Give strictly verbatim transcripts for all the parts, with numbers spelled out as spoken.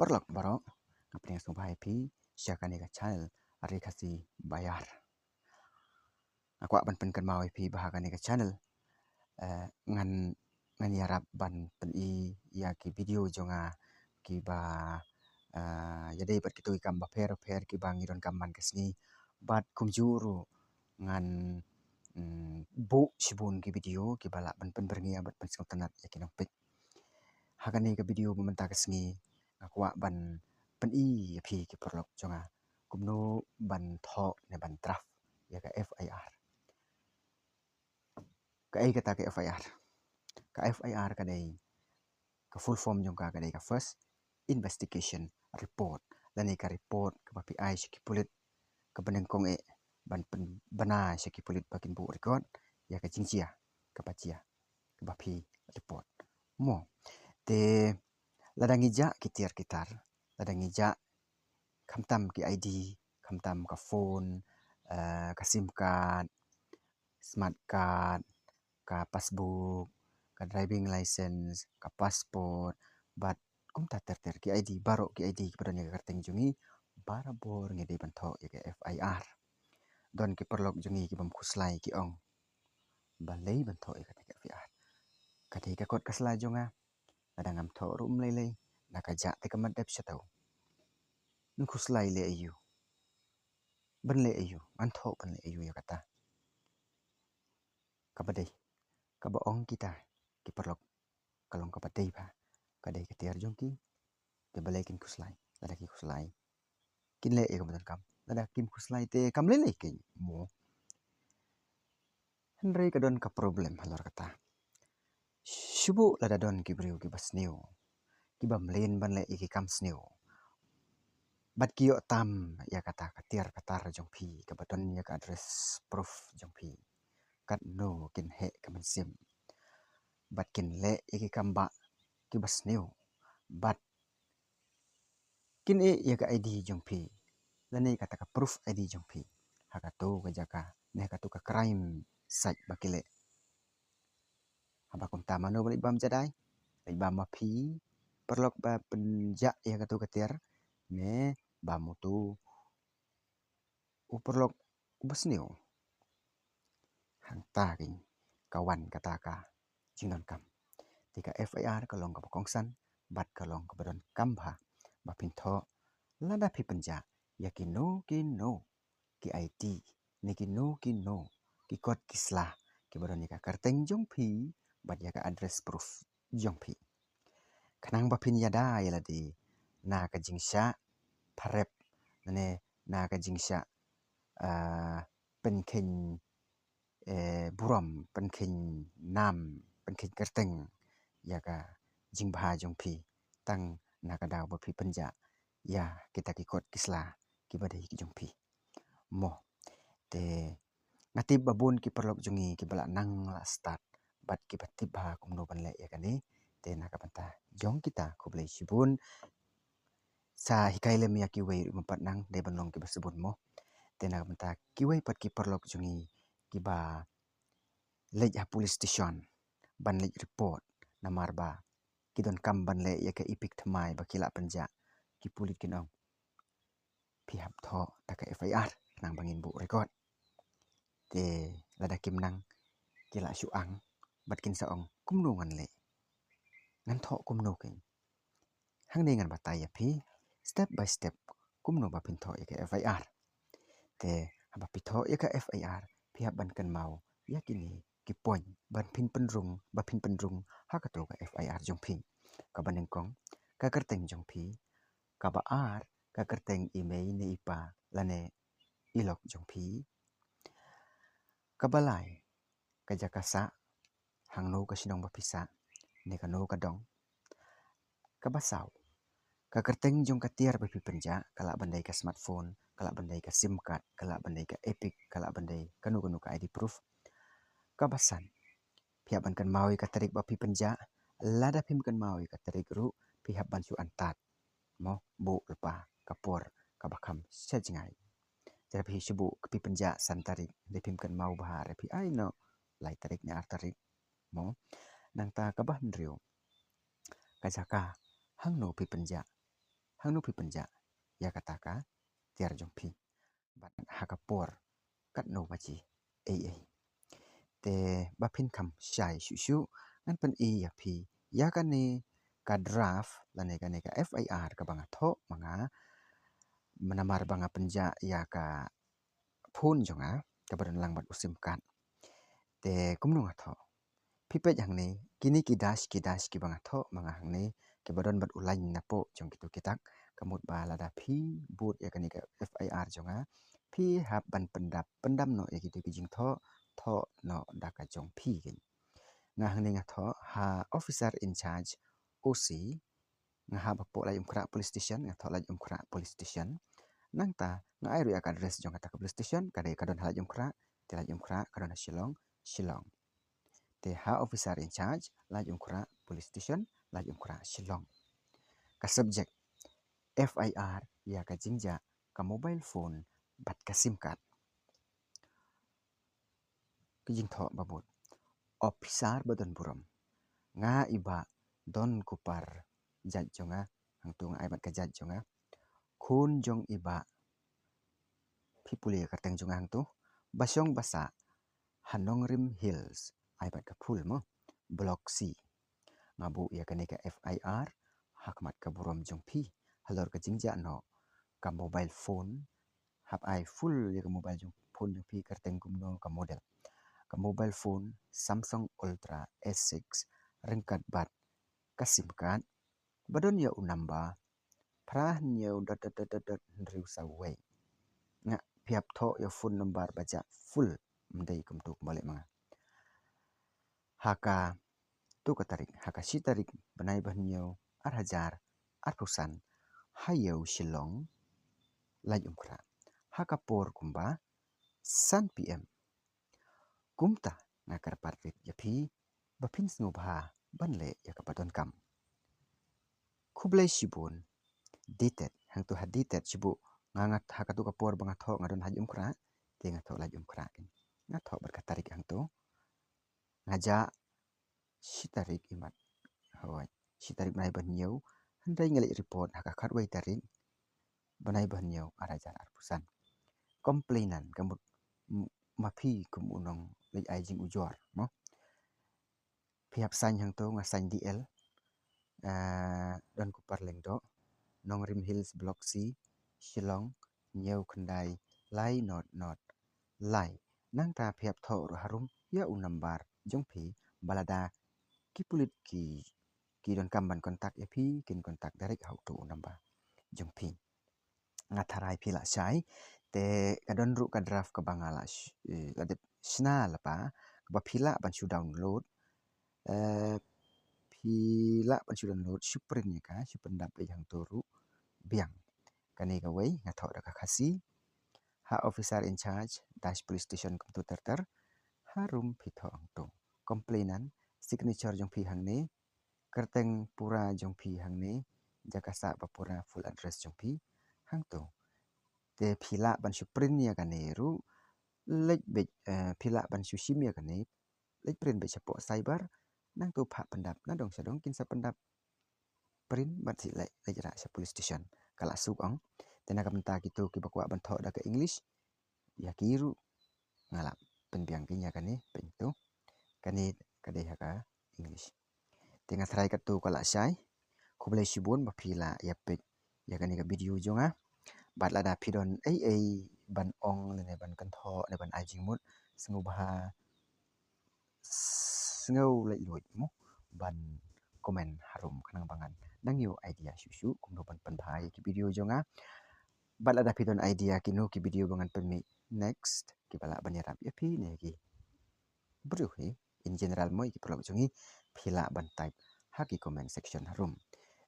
paralok baroh, nga pdiang sngewbha ïa phi sha kane ka channel Ri Khasi Baïar. Nga kwah ban pynkynmaw ïa phi ba ha kane ka channel, eh, ngan, ngan ïarap ban pyni ïa ki video jong nga kiba, eh, ïadei bad kito ki kam bapher bapher kiba ngi donkam man ka sngi. Bad kumjuh ruh ngan, mm, buh shibun ki video kiba lah ban pynbyrngia bad pynsngewtynnat ïa ki nongpeit. Ha kane ka video ba mynta ka sngi nga kwah ban pyni ïa phi ki paralok jong nga kumno ban thoh ne ban draft ïa ka F I R. Kaei kata ka F I R? Ka F I R ka dei, ka full form jong ka ka dei ka first investigation report, lane ka report kaba phi ai sha ki pulit, kaba nyngkong eh ban pynbna sha ki pulit ba kin buh record ïa ka jingjia kaba jia, kaba phi report. Mo, te lada ngi jah ki tiar ki tar, lada ngi jah khamtam ki I D, khamtam ka phone, eh, ka SIM card, smart card, ka passbook, ka driving license, ka passport, bad kumta ter ter ki I D, baroh ki I D kiba don ïa ka kyrteng jong ngi, barabor ngi dei ban thoh ïa ka F I R. Don ki paralok jong ngi kibym khuslai ki ong, balei ban thoh ïa kata ka F I R? Ka dei ka kot ka sla jong nga, lada ngam thoh ruh ym lei lei, na ka jah te ka mat dep sha taw. Ngan khuslai leh aïu? Ban leh aïu? Ngan thoh ban leh aïu ïa kata? Kaba dei, kaba ong kita ki paralok, ka long kaba dei bha, ka dei ka tiar jong ki, te balei kin khuslai? Lada ki khuslai, kin leh ïa kaba donkam. Lada kim khuslai te kam lei lei keiñ, mo. Hynrei ka don ka problem halor kata. Shu buh lada don ki briew kiba sniew, kiba mlien ban leh ïa ki kam sniew, bad ki ïoh tam ïa kata ka tiar ka tar jong phi kaba don ïa ka address proof jong phi, katno kin heh ka mynsiem? Bad kin leh ïa ki kam bah kiba sniew, bad kin ïeh ïa ka I D jong phi, lane kata ka proof I D jong phi, ha kato ka jaka ne ha kato ka crime site ba ki leh. Haba kumta mano ba leit bam jadai? Leit bam ma phi paralok ba pynjah ïa kato ka tiar, ne bam uto u paralok uba sniew? Hangta keiñ ka wan kata ka jingdonkam. Te ka F I R ka long kaba kongsan bad ka long kaba donkam bha ba phin thoh lada phi pynjah ïa kino kino ki I D ne kino kino ki kot ki sla kiba don ïa ka kyrteng jong phi bad ïa ka address proof jong phi, khnang ba phin ïada ïa lade na ka jingshah pharep ne na ka jingshah, ah, pynkheiñ, eh, burom, pynkheiñ nam, pynkheiñ kyrteng ïa ka jingbha jong phi, tang na ka daw ba phi pynjah ïa kita ki kot ki sla kiba dei ki jong phi. Mo, te nga tip ba bun ki paralok jong ngi kiba la nang la start bad kiba tip bha kumno ban leh ïa kane. Te na ka bynta jong kita khublei shibun. Sa hikai lem ïa kiwei ruh ba pat nang dei ban long kiba sbun mo. Te na ka bynta kiwei pat ki paralok jong ngi kiba leit ha police station ban leit report namar ba ki donkam ban leh ïa ka EPIC thymmai ba ki la pynjah, ki pulit kin ong, phi hap thoh da ka F I R khnang ba ngin buh record. Te lada kim nang, ki la shu ang bad kin sa ong, kumno ngan leh? Ngan thoh kumno keiñ? Hangne ngan batai ïa phi step by step kumno ba phin thoh ïa ka F I R. Te haba phi thoh ïa ka F I R, phi hap ban kynmaw ïa kine ki point ban phin pynrung, ba phin pynrung ha kato ka F I R jong phi. Kaba nyngkong, ka kyrteng jong phi. Kaba ar, ka kyrteng i mei ne i pa lane i lok jong phi. Kaba lai, ka jaka sah, hangno ka shnong ba phi sah, ne kano ka dong. Kaba saw, ka kyrteng jong ka tiar ba phi pynjah, ka lah ban dei ka smartphone, ka lah ban dei ka SIM card, ka lah ban dei ka EPIC, ka lah ban dei kano kano ka I D proof. Kaba san, phi hap ban kynmaw ïa ka tarik ba phi pynjah, lada phim kynmaw ïa ka tarik ruh, phi hap ban shu antad. Mo, buh lypa ka por kaba kham sha jngai. Te phi shu buh ka phi pynjah san tarik, te phim kynmaw bha re phi ai noh lai tarik ne ar tarik. Mo, nangta kaba hynriew, ka jaka hangno phi pynjah, hangno phi pynjah ïa kata ka tiar jong phi. Bad ha ka por katno baje ei ei. Te ba phin kham shai shuh shuh, ngan pyni ïa phi ïa kane ka draft lane kane ka F I R kaba nga thoh ma nga, namar ba nga pynjah ïa ka phone jong nga kaba don lang bad u sim card. Te kumno nga thoh? Phi peit hangne, kine ki dash, ki dash kiba nga thoh ma nga hangne, kiba don bad u lain napoh jong kitu ki tak. Ka mut ba lada phi bud ïa kane ka F I R jong nga, phi hap ban pyndap, pyndam noh ïa kitu ki jingthoh, thoh noh da ka jong phi kein. Nga hangne nga thoh ha officer in charge, O C, nga hap hapoh Laitumkhrah police station, nga thoh Laitumkhrah police station. Nangta nga ai ruh ïa ka address jong kata ka police station, ka dei ka don ha Laitumkhrah, te Laitumkhrah ka don ha Shillong, Shillong. Te ha officer in charge, Laitumkhrah police station, Laitumkhrah, Shillong. Ka subject, F I R ïa ka jingjah ka mobile phone bad ka sim card. Ka jingthoh ba bud. Officer ba don burom. Nga i Bah Don Kupar jait jong nga, hangtu nga ai bad ka jait jong nga. Khun jong i Bah, phi pule ka kyrteng jong nga hangtu. Ba shong ba sah ha Nongrim Hills, ai bad ka full mo. Block C. Nga buh ïa kane ka F I R ha khmat ka burom jong phi. Halor ka jingjah noh ka mobile phone, hap ai full ïa ka mobile jong, phone jong phi, kyrteng kumno, ka model. Ka mobile phone Samsung Ultra S six ryngkat bad ka sim card ba don ïa u number phra hynñiew dot dot dot dot dot hynriew saw wei. Nga, phi hap thoh ïa u phone number ba jah full, ym dei kumtu kumba leh ma nga. Ha katu ka tarik, ha ka shi tarik bnai ba hynñiew, ar hajar arphew san, ha ïew Shillong, Laitumkhrah, ha ka por kumba san P M. Kumta nga kyrpad rit ïa phi ba phin sngewbha ban leh ïa kaba donkam. Khublei shibun. Dated, hangtu ha dated shibun, nga, nga, ha katu ka por ba nga thoh nga don ha Laitumkhrah, te nga thoh Laitumkhrah kein. Nga thoh bad ka tarik hangtu. Nga jah shi tarik, imat, hooid, shi tarik bnai ba hynñiew, hynrei nga leit report ha ka khatwei tarik bnai ba hynñiew, ar hajar arphew san. Complainant, ka mut, m-, ma phi kum u nongleit ai jingujor mo. Phi hap sign hangtu, nga sign D L. Ah, Don Kupar Lyngdoh, Nongrim Hills, Block C, Shillong, hynñiew khyndai lai not not lai. Nangta phi hap thoh ruh harum ïa u number jong phi, ba lada ki pulit ki, ki donkam ban contact ïa phi, kin contact direct ha utu u number jong phi. Nga tharai phi lah shai, te ka don ruh ka draft kaba nga lah sh-, eh, la dep shna lypa, kaba phi lah ban shu download, eh, phi lah ban shu download, shu print ïa ka, shu pyndap ïa hangtu ruh biang. Kane kawei nga thoh da ka Khasi, ha officer in charge, dash police station kumtu ter ter, harum phi thoh hangtu. Complainant, signature jong phi hangne, kyrteng pura jong phi hangne, jaka sah ba pura, full address jong phi hangtu. Te phi lah ban shu print ïa kane ruh, leit beit, eh, phi lah ban shu shim ïa kane, leit print beit shapoh cyber, nangtu phah pyndap na dong sha dong, kin sa pyndap print bad leit, leit rah sha police station. Ka la suk ong. Te na ka bynta kitu kiba kwah ban thoh da ka English, ïa ki ruh nga la pynbiang kein ïa kane, peit tu. Kane ka dei ha ka English. Te nga tharai katu ka lah shai. Khublei shibun ba phi la ïa peit ïa kane ka video jong nga. Bad lada phi don ei ei ban ong lane ban kynthoh ne ban ai jingmut, sngewbha, sngew laitluid mo ban comment harum, khnang ba ngan nang ïoh idea shuh shuh kumno ban pynbha ïa ki video jong nga. Bad lada phi don idea kino ki video ba ngan pynmih next, kiba lah ban ïarap ïa phi ne ïa ki briew hi in general mo, ïa ki paralok jong ngi, phi lah ban type ha ki comment section harum.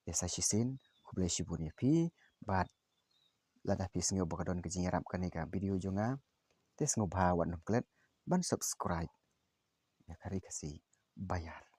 Te sa shisien, khublei shibun ïa phi, bad lada phi sngew ba ka don ka jingïarap kane ka video jong nga, te sngewbha wat nym klet ban subscribe ïa ka Ri Khasi Baïar.